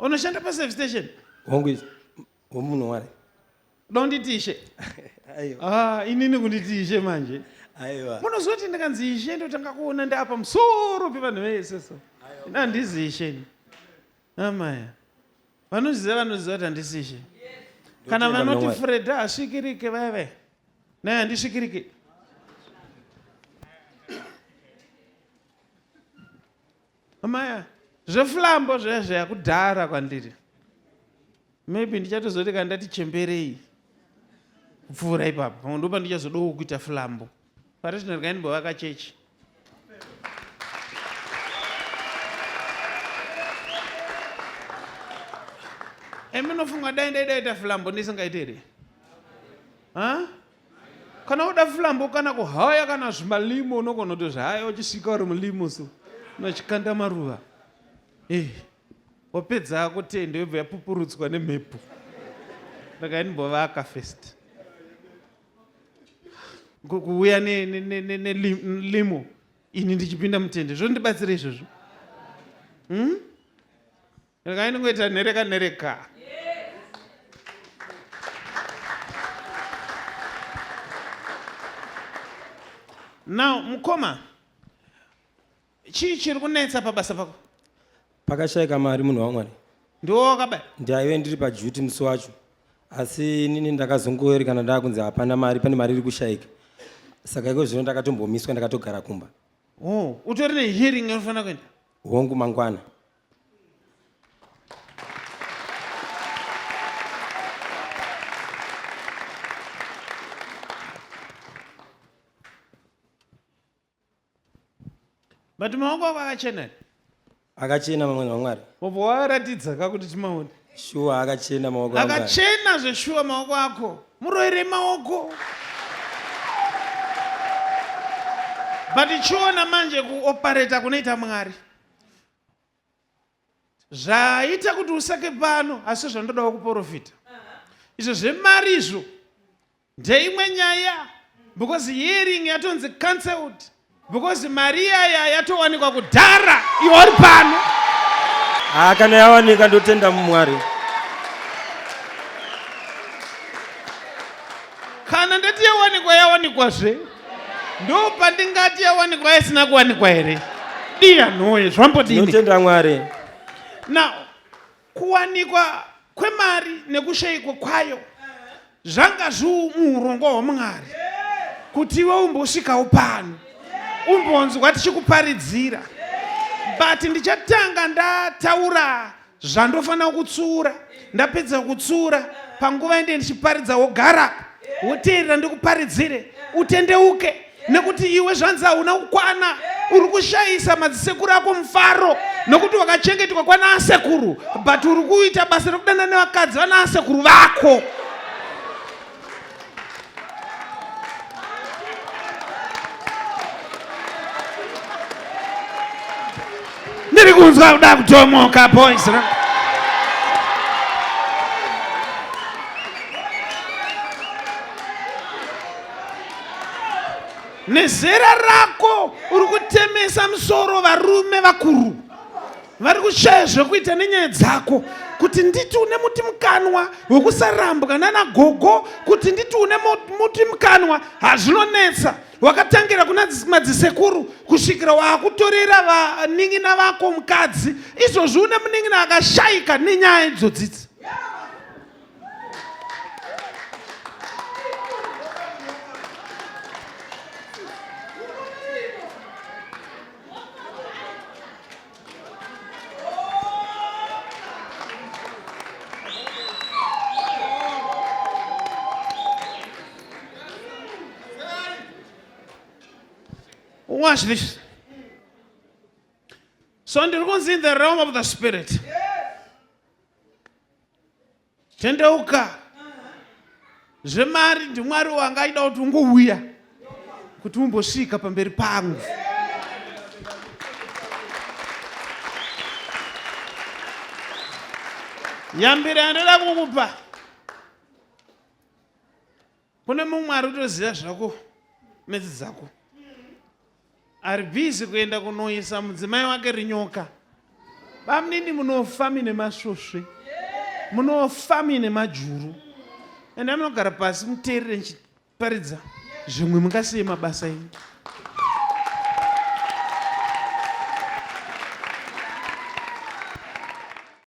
Unoshanda paservice station? Hongu womunhu wari. Uda kunditi ishe? Aiwa. Ah, inini kunditi ishe manje. Aiwa. Munoziva kuti ndikanzi ishe ndotanga kuona ndapa musoro pevanhu vese so. Ini handizi ishe ini. Amaya. Vanoziva vanoziva kuti handisi ishe. Kana Ndotenda vanoti Mwari. Freda hasvikirike vaya vaya. Naye handisvikirike. Amaya, zveflambo zvezve yakudhara kwandiri. Maybe ndichatozoti kana ndati chemberei kupfuura ipapo. Pamwe ndopa ndichazodawo kuita flambo. Pari zvino regai ndimbovaka chechi. Imi munofunga dai ndaida ita flambo ndisingaiti here? Ha? Kana uda flambo kana kuhaya kana zvimalimo unogona kutozvihaya uchisvika uri mulimo so unachikanda maruva. Eh. Wapedza hako tende yobva yapupurutswa nemhepo. Regai ndimbovaka first. Kuuya nelimo ini ndichipinda mutende zvondibatsira izvozvo. Hmm? Regai ndingoita nhereka nhereka. Now mukoma Chii chiri kunetsa pabasa pako? Pakashaika mari munhu waMwari. Ndiwe wakabaya? Ndaive ndiri paduty musi wacho asi inini ndakazongoerekana ndakunzi hapana mari pane mari iri kushaika saka iko zvino ndakatombomiswa ndakatogara kumba. Oh, utori nehearing yaunofanira kuenda? Hongu mangwana. But maoko ako akachena here? Akachena mamwe vamwari. Wobva waratidza ka kuti timaone. Shuwa akachena maoko angu. Akachena zveshuwa maoko ako. Muroyere maoko. But chiona manje kuoperata kunoita Mwari. Zvaita kuti usake pano asi zvandodawo kuporofita. Izvo zvemari izvo Ndeimwe nyaya because hearing yatonzi cancelled because mari iyaya yatowanikwa kudhara iwe uri pano. Ah, kana yawanika ndotenda Mwari. Kana ndati yawanikwa yawanikwazve ndopandingati yawanikwa isina kuwanikwa here? Diya nhoye zvambodini? Ndotenda Mwari. Now Kuwanikwa kwemari nekushaikwa kwayo zvanga zviri muurongwa hwaMwari kuti iwe umbosvikawo pano umbonzwa tichikuparidzira but ndichatanga ndataura zvandofanira kutsiura ndapedza kutsiura panguva ende ndichiparidza wogara woteerera ndikuparidzire utendeuke nekuti iwe zvanzi hauna kukwana uri kushayisa madzisekuru ako mufaro nokuti wakachengetwa kwana asekuru but uri kuita basa rekudana nevakadzi vana asekuru vako ndiri kunzwa kuda kutomoka boys Nezera rako uri kutemesa musoro varume vakuru vari kushaya zvekuita nenyaya dzako kuti nditi une muti mukanwa wekusarambwa nana gogo kuti nditi une muti mukanwa hazvinonetsa wakatangira kuna madzisekuru kusvikira waakutorera vanin'ina vako mukadzi izvozvi une munin'ina akashaika nenyaya idzodzidzi Watch this. So ndiri kunzi in the realm of the spirit. Tendeuka. Zvemari ndiMwari wanga aida kuti ungouya kuti umbosvika pamberi pangu. Yambiro yandoda kukupa Kune mumwe ari kutoziva zvako medzi dzako ari busy kuenda kunoisa mudzimai wake rinyoka. Bamunini munofa mine masvosve, munofa mine majuru. Enda munogara pasi muteerere nchiparidza zvimwe mungasiye mabasa enyu.